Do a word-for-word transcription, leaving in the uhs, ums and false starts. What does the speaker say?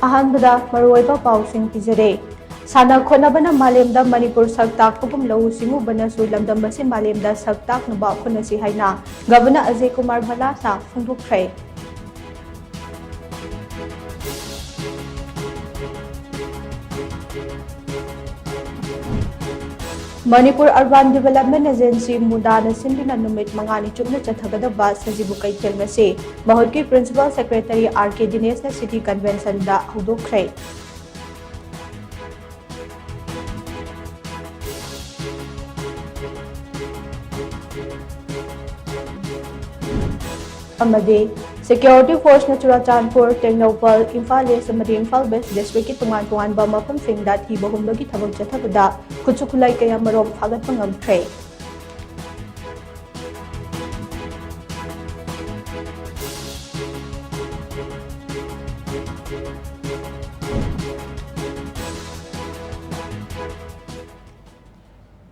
ꯑꯍꯥꯟꯕꯗ ꯃꯔꯨꯑꯣꯏꯕ ꯄꯥꯎꯁꯤꯡ ꯄꯤꯖꯔꯦ꯫ ꯁꯥꯟꯅ ꯈꯣꯠꯅꯕꯅ ꯃꯥꯂꯦꯝꯗ ꯃꯅꯤꯄꯨꯔ ꯁꯛ ꯇꯥꯛꯄꯒꯨꯝ ꯂꯧꯎ ꯁꯤꯡꯎꯕꯅꯁꯨ ꯂꯝꯗꯝ ꯑꯁꯤ ꯃꯥꯂꯦꯝꯗ ꯁꯛ ꯇꯥꯛꯅꯕ ꯍꯣꯠꯅꯁꯤ ꯍꯥꯏꯅ ꯒꯚꯔꯅꯔ ꯑꯖꯌ ꯀꯨꯃꯥꯔ ꯚꯜꯂꯥꯅ ꯐꯣꯡꯗꯣꯛꯈ꯭ꯔꯦ꯫ ꯃꯅꯤꯄꯨꯔ Urban Development Agency, ꯃꯨꯗꯥꯅ ꯁꯤꯟꯗꯨꯅ ꯅꯨꯃꯤꯠ ꯃꯉꯥꯅꯤ ꯆꯨꯞꯅ ꯆꯠꯊꯒꯗꯕ ꯁꯖꯤꯕꯨ ꯀꯩꯊꯦꯜ ꯉꯁꯤ ꯃꯍꯨꯠꯀꯤ Principal Secretary ꯑꯥꯔ ꯀꯦ ꯗꯤꯅꯦꯁꯅ City Conventionꯗ ꯍꯧꯗꯣꯛꯈ꯭ꯔꯦ꯫ ꯑꯃꯗꯤ Security Forceꯅ ꯆꯨꯔꯥꯆꯥꯟꯄꯨꯔ, ꯇꯦꯡꯅꯧꯄꯜ, ꯏꯝꯐꯥꯜ East ꯑꯃꯗꯤ ꯏꯝꯐꯥꯜ West Districtꯀꯤ ꯇꯣꯉꯥꯟ ꯇꯣꯉꯥꯟꯕ ꯃꯐꯝꯁꯤꯡꯗ ꯊꯤꯕ ꯍꯨꯝꯕꯒꯤ ꯊꯕꯛ ꯆꯠꯊꯕꯗ ꯈꯨꯠꯁꯨ ꯈꯨꯠꯂꯥꯏ ꯀꯌꯥ ꯃꯔꯣꯝ ꯐꯥꯒꯠꯄ ꯉꯝꯈ꯭ꯔꯦ꯫